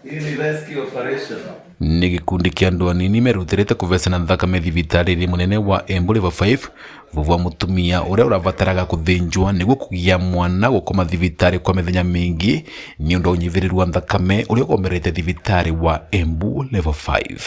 Hii ni rescue operation. Nĩ gĩkundi kĩa andũ anini merutĩrĩte kũvecana thakame thibitarĩ-inĩ mũnene wa Embu Level 5 thutha wa mũtumia ũrĩa ũrabataraga gũthĩnjwo nĩguo kũgĩa mwana gũkoma thibitarĩ kwa mĩthenya mĩingĩ nĩ ũndũ wa ũnyihĩrĩru wa thakame ũrĩa ũgomerete thibitarĩ wa Embu Level 5.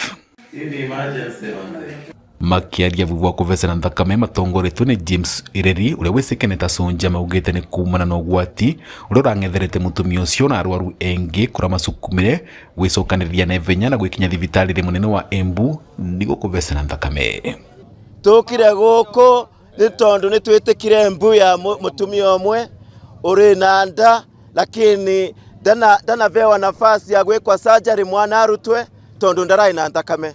Hii ni emergency manze. Makĩaria thutha wa kũvecana thakame matongoretio nĩ James Ireri ũrĩa wĩsĩkene ta Sonja maugĩte nĩ kumana na ũgwati ũrĩa ũrang'etherete mũtumia ũcio na arwaru engĩ kũrĩa macukumire gwĩcokanĩrĩria na ihenya na gwĩkinya thibitarĩ mũnene wa Embu nĩguo kũvecana thakame. Tukire guku ni tondu ni twitikire mbu ya mutumia umwe uri na nda, lakini ndanavewa nafasi ya gwikwa surgery mwana arutwe tondu ndarai na thakame.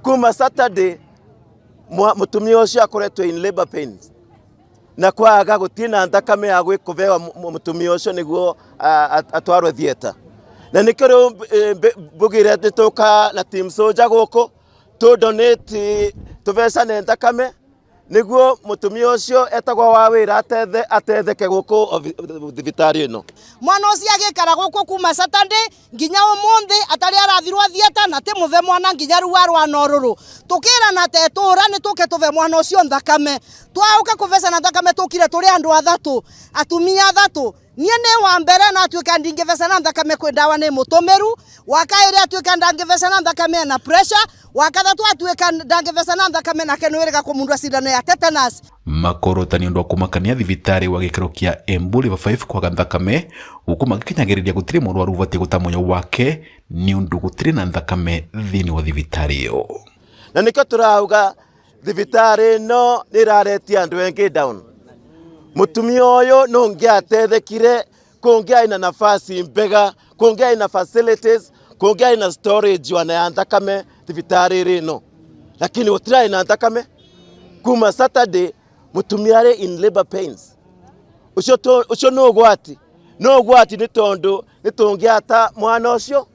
Kuma Saturday mutumia ucio akoretwo in labor pains na kwaga gutirĩ na thakame ya gwĩkũvewa mutumia ucio niguo atwarwo theatre, na nikĩo rĩu mbugire nĩtũka na team Soldier gũkũ tũ donate tũvecane thakame niguo mutumia ucio etagwo wa wĩra atetheke gũkũ thibitarĩ ĩno. Mwana ũcio agĩikara gũkũ kuma Saturday nginya ũmũthĩ atarĩ arathirwo theatre na ti mũve mwana nginya rĩu arwana ũrũrũ. Tũkĩrana ta itũra nĩ tũke tũve mwana ũcio thakame. Twaũka kũvecana thakame tũkire tũrĩ andũ athatũ, atumia athatũ. Niĩ nĩ wa mbere na atuĩka ndingĩvecana thakame kwĩ ndawa nĩ mũtũmĩru, wa kaĩrĩ atuĩka ndangĩvecana thakame ena pressure, wa gatatũ atuĩka ndangĩvecana thakame nake nĩ wĩrĩga kũmundwa cindano ya tetanus. Makorota nĩ ũndũ wa kũmakania thibitarĩ wa gĩkĩro kĩa Embu Level 5 kwaga thakame gũkũ magĩkinyagĩrĩria gũtirĩ mũrwaru ũbatiĩ gũta muoyo wake nĩ ũndũ gũtirĩ na thakame thĩinĩ wa thibitarĩ ĩyo. Na nĩkĩo tũrauga thibitarĩ ĩno nĩ ĩraretia andũ engĩ down. Mũtumia ũyũ no ũngĩatethekire kũngĩarĩ na nafasi mbega, kũngĩarĩ na facilities, kũngĩarĩ na storage wana ya thakame thibitarĩ ĩno, lakini gũtirarĩ na thakame. Kuma Saturday mũtumia arĩ in labor pains. Ũcio ũcio nĩ ũgwati, no ũgwati nĩ tondũ nĩ tũngĩata mwana ũcio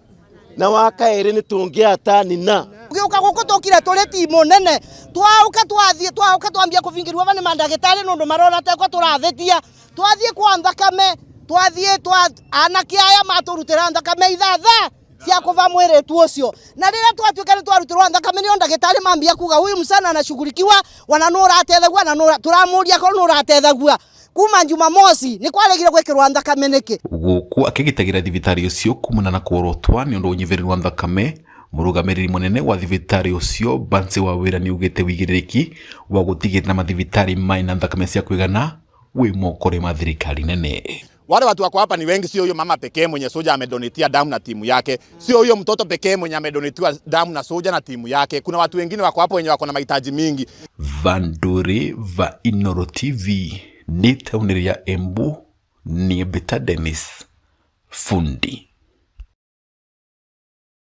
na wa kaĩrĩ nĩ tũngĩata nina. Gĩũka gũkũ tũkire tũrĩ timu nene, twaũka twathiĩ, twaũka twambia kũbingĩrwo ava nĩ mandagĩtarĩ nĩ ũndũ marona tekwa tũravĩtia. Twathiĩ kwa thakame, twathiĩ twa anake aya matũrutĩra thakame ithatha cia kũva mwĩrĩtu ũcio. Na rĩrĩa twatuĩka nĩ twarutĩrwo thakame nĩo ndagĩtarĩ mambia kuga huyu msichana anashughulikiwa, wana nũ ũratethagua na nũ tũramũria korwo nũ ũratethagua. Kuma Jumamosi nĩ kwaregire gwĩkĩrwo thakame nĩkĩ? Gũkũ akĩgitagĩra thibitarĩ ũcio kumana na kworotwa nĩ ũndũ wa ũnyihĩrĩru wa thakame, mũrũgamĩrĩri mũnene wa thibitarĩ ũcio Bansi wa wĩra nĩ augĩte wĩigĩrĩrĩki wa gũtigĩrĩra mathibitarĩ marĩ na thakame cia kũigana wĩ moko-inĩ ma thirikari nene. Wale watu wako hapa ni wengi, sio huyo mama pekee mwenye Soja amedonetia damu na timu yake, sio huyo mtoto pekee mwenye amedonetiwa damu na Soja na timu yake. Kuna watu wengine wako hapo wenye wako na mahitaji mingi. Vanduri va Inoro TV ni taũni ya Embu, ni Beta Dennis Fundi.